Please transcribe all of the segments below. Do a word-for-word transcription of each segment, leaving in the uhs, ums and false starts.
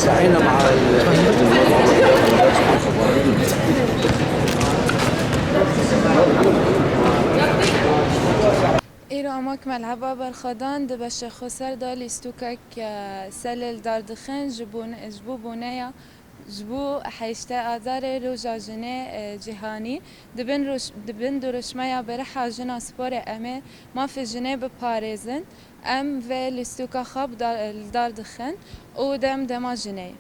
التقينا مع ال- Îro ema ku me li heva berxwedan di beşê xweser de lîstokek, e, selê li dar dixin ji bo, ji bo boneya, ji bo heştê Adarê Roja Jinê, e, Cîhanî. Di bin roj-, di bin dirûşmeya Beriha Jina Sporê em ê mafê jinê biparêzin. Em vê lîstoka xwe bi dar, li dar dixin û dem dema jinê ye.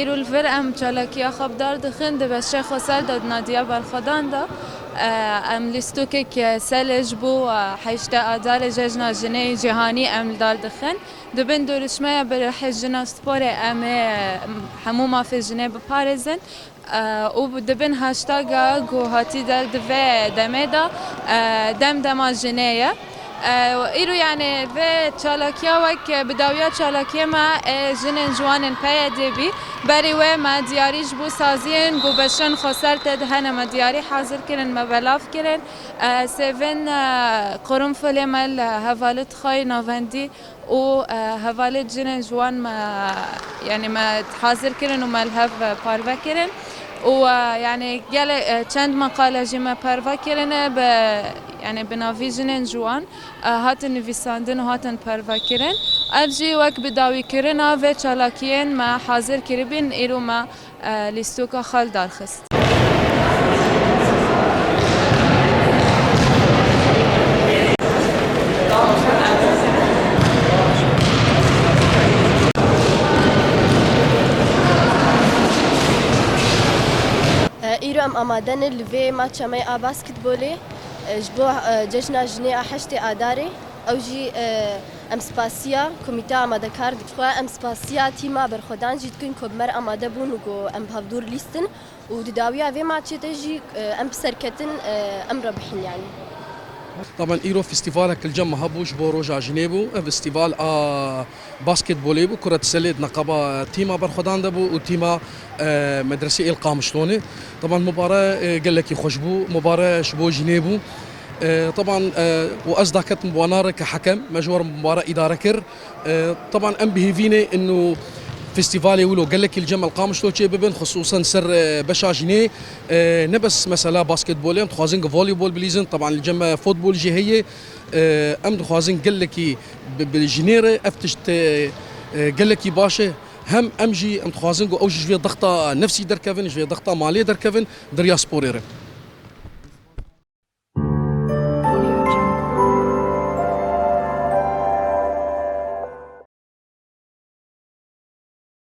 Îro li vir em çalakiya xwe bi dar dixin di beşê xweser de di nadiya berxwedan de. Em lîstokek selê ji bo heştê Adarê Cejna Jinê Cîhanî em li dar dixin. Di bin dirûşmeya Beriha Jina Sporê em ê hemû mafê jinê biparêzin. Û di bin hashtaga ku hatî der di vê demê de, e, dem dema jinê ye. E, îro, yanî, vê çalakiya wek bi dawiya çalakiyê me ê jinên ji wan ên P Y D bî. Berî wê me diyarî ji bo saziyên ku beşên xweser tê de hene me diyarî hazir kirin, me belav kirin. E, sêvin, e, qurunfilê me li hevalê xwe yê navendî û, e, hevalê jinên ji wan me, yanî me hazir kirin û me li hev parve kirin. Û, e, yanî gelek, e, çend meqale jî me parve kirine bi, yanî bi navî jinên ji wan, e, hatin nivîsandin û hatin parve kirin. Ev jî wek bi dawîkirina vê çalakiyên me hazir kiribîn, îro me e, lîstoka xwe li dar xist. E, îro em amade ne li vê maça me a basketbolê, e, ji bo, e, cejna jinê a heştê Adarê. Ew jî, e, em spasiya komîteya amadekar dixwe, em spasiya tîma berxwedan jî dikin ku bi me re amade bûn û ku em bi hevdûr lîstin û di dawiya vê maçê de jî, e, em bi serketin, e, em re bihîn, yanî. Taban îro festîvalek li cem me hebû ji bo Roja Jinê bû. Ev festîval a basketbolê bû, kuret selê di neqeba tîma berxwedan de bû û tîma, e, medresê êl Qamişlonê. Taban mubare, e, gelekî xweş bû, mubare ji bo jinê bû. E, teban, e, û ez daketim bi wana re ke hekem, me ji we re mubare îdare kir. E, teban em bi hêvî ne inu festîvalê wilo gelekî li cem el Qamişlo çê bibin, xisûsen ser, e, beşa jinê. E, ne bes mesela basketbolê, em dixwazin ki volîbol bilîzin, teban li cem me futbol jî heye. E, em dixwazin gelekî bi, bi jinê re ev tişt, e, e, gelekî baş e. Hem em jî em dixwazin ku ew jî ji vê dexta nefsî derkevin, ji vê dexta malê derkevin, di riya sporê re.